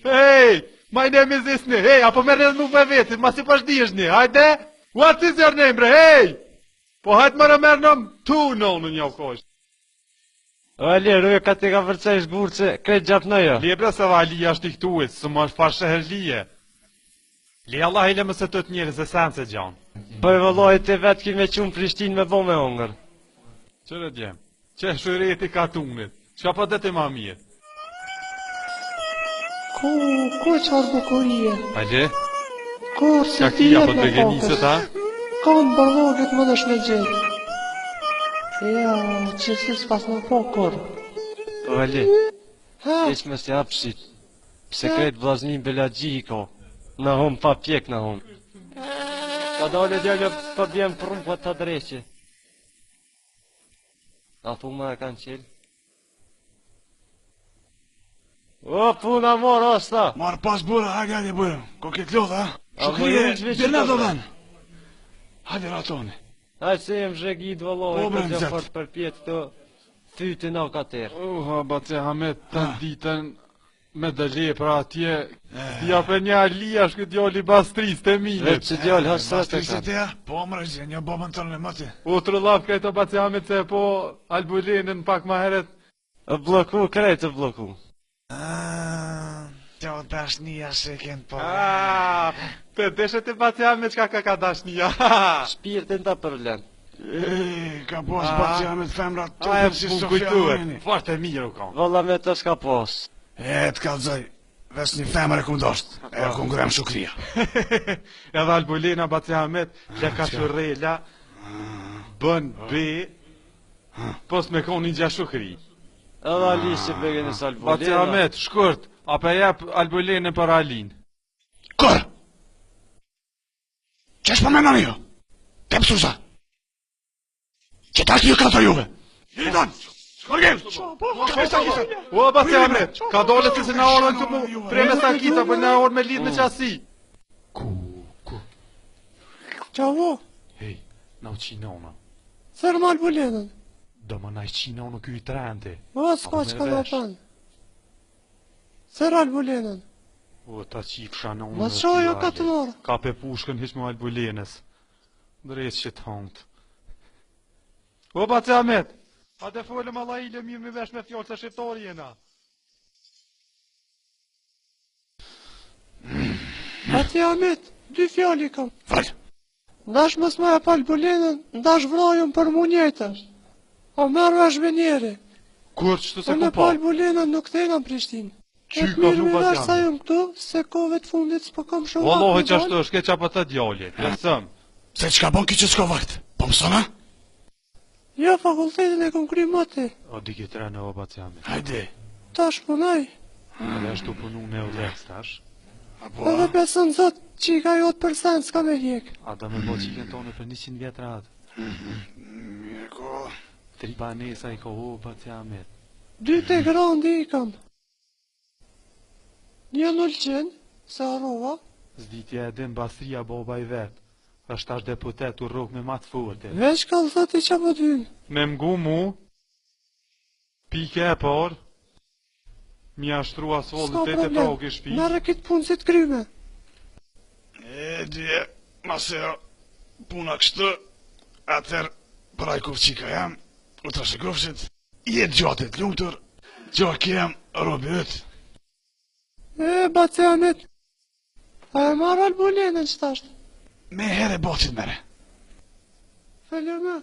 Hey, my name is Isni. Hey, apo merr edhe mu me vetit, masi po s'dihesh një. Hajde. What is your name, bre? Hey! Po hajt më merr nom tu nonën një kosh. O Ali, ruje ka të ka vërcej zhgurë që krejt gjatë nëjë. Le bre se dhe Ali është i këtuit, së më është farë shëherlije. Le Allah i le mëse të të njerëz e sen se gjanë. Po e vëllai ti vetë ki me qu në Prishtinë me bo me hongër. Qëre djem, që shyreti katunit, çka po dhe të ma mirë? Ku, ku çfarë bukurie? Ali? Kur si Ka kia po të begeniset, ha? Kam bërlogët më dësh me gjithë. Ja, që si s'pas në po kur. Po Ali, Ha, hiç mos i hap syt. Pse krejt vllaznin belagji i ka. Na hum pa pjek na hum. Ka dale djallë po bjen prum po të dreqe. A thu më e kanë qelë? O, puna mor, osta! Marë pas burra, hajde, hajde burra. Ko këtë lodha, ha? A, Shukrie, më rujtë veç birna i do të ven. Hajde, ratoni. Hajde se jem zhegit vëllai, Po, po bre, gjë nxet. fort përpjetë këto fytin o kater. Uha, bace Hamet, të ditën me dële pra atje, ja për një Ali është këtë djali bastris të minit. Veç që djalë hasret e Bastrisit ka. e ja? Po, mërë, gjë, një babën tënë me mëti. U trullap krejt o bace Hamet se po Albulenën pak ma heret. E blloku, krejt e blloku. Ah, Kjo dashnia se ken po. Ah, Të deshe të bace Hamet çka ka ka dashnia. Shpirtin ta përlen. E, ka pas Ah. baci Ahmet femra A e të si po Sofia kujtuet, Armeni. fort e mirë u kon. Valla me të s'ka pas. E, të kallzoj, veç një femër e kum dosht, e kum grem Shukria. Edhe Albulena bace Hamet, le ka shurrela, bën be, pos me konë një gja shukri. Edhe Ali si begën e Salvolena. Bace Hamet, shkurt, a pe jep Albulenën për Alin. Kër! Qesh po menoni ju? Te pësusa! Që tash ju kallzoj juve? Liridon! Shkorgim! Ka sa kisa? O, bace Ahmet, ka dole se se na orën këtu mu, pre me sakita, për na orë me lidh me qasi. Ku, ku? Qavo, Hej, na u qinona. thërë mal bulenën. Do më na i qinona ky i trenti. O, s'ka Apo me çka do vesh. thënë. Thërë albulenën. O, ta qifsha nonën. Ma dhe qojo ty, ka Ali. të morë. Ka pe pushkën hiq mu Albulenës. Drejt që të hongët. O, bace Ahmet, a dhe folëm Allah ile mirë me vesh me fjalë se shqiptar jena. Ati Ahmet, dy fjali kam. Fal! Ndash mos më e pal bulenën, ndash vrajën për mu njëjtën. O merr vesh me njeri. Kur qëtu se Unë ku pa? pal bulenën nuk kthena në Prishtinë. Qy E ka mirë thu mi bace vesh sa Ahmet? jam këtu, se kohëve të fundit s'po kam shumë Wallahi vakt që me ashtu dal. është, ke qa po të djali, besëm. Se çka bon ki që s'ka vakt? Po mësona? Jo, fakultetin e kom kry moti. O, di këtë në o bace Ahmet. Hajde. Tash punoj. Edhe është tu punu në Eulex tash. Apo, Edhe beson zot që i ka jot për sen s'ka me hjek. A do me bo qikën tonë për 100 vjet rahat. mirë ko. Tri banesa i ka o bace Ahmet. Dy të grandi i kam. Një në Ulqin, se harrova. Zditja e din Basria baba i vet. Është tash deputet u rrok me ma të forte. Veç ka thot i qa po t'vyn. Me mgu mu, pike e parë, mi ashtru asfaltin S'ka te te problem. prag i shtëpi. Merre këtë punë si të kryme. E, dje, mase jo, puna kështu, atër, për aj kufqika jam, u të shikofshit, jetë gjatë e të lumtur, gjak jem, robi yt. E, bace Ahmet, a e marrë albulenën që tasht? Me here bacit mere. Feleme.